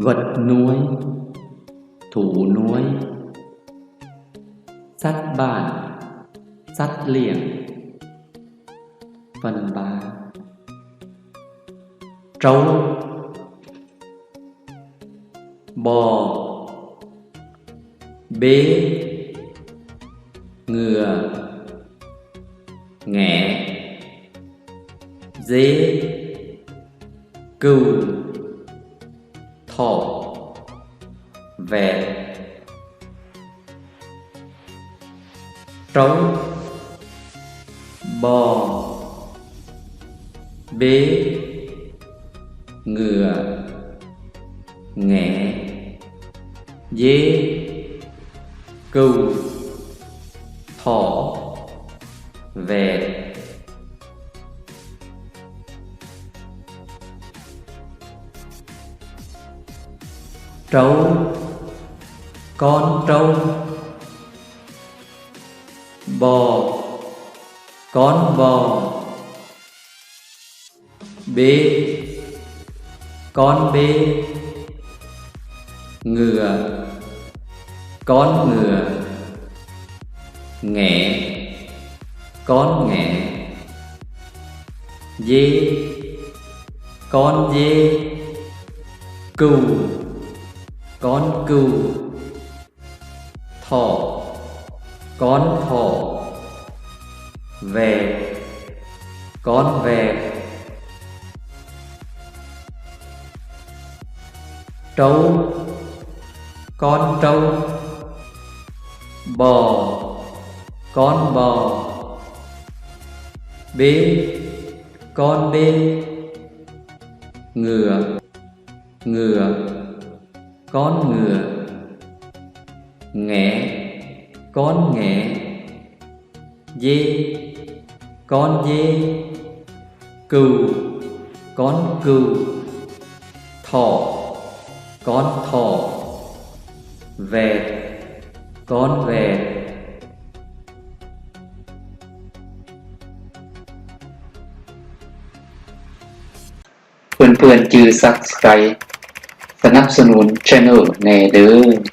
ວັດນ້ວຍ ຖູນ້ວຍ ສັດບ້ານ ສັດລ້ຽງ ຟັນບາ ເຈົ້າ ບໍ່ ເບ ເຫື່ອ ແຫງ ເຢ ກື ຖໍ ແຫວ ເຕົາ ບໍ່ ເບ ເຫງື່ອ ແຫງ ເຢ ກື ຖໍ ແຫວ ເຕົາ ກອນເຕົາ ບໍ່ ກອນບໍ່ ເບ ກອນເບ ເຫງື່ອ ກອນເຫງື່ອ ແຫງ ກອນແຫງ ເຢ ກອນເຢ ກູ ກອນກູ ຖໍ ກອນຖໍ ແຫວ ກອນແຫວ ເຕົາ ກອນເຕົາ ບໍ່ ກອນບໍ່ ເບ ກອນເບ ເຫງື່ອ ເຫງື່ອ ກອນເຫງື່ອ ແຫງ ກອນແຫງ ເຢ ກອນເຢ ກູ ກອນກູ ຖໍ ກອນຖໍ ແຫວ ກອນແຫວ ເພື່ອນໆຈື່ Subscribe ສະໜັບສະໜູນ Channel ແດ່ເດີ້.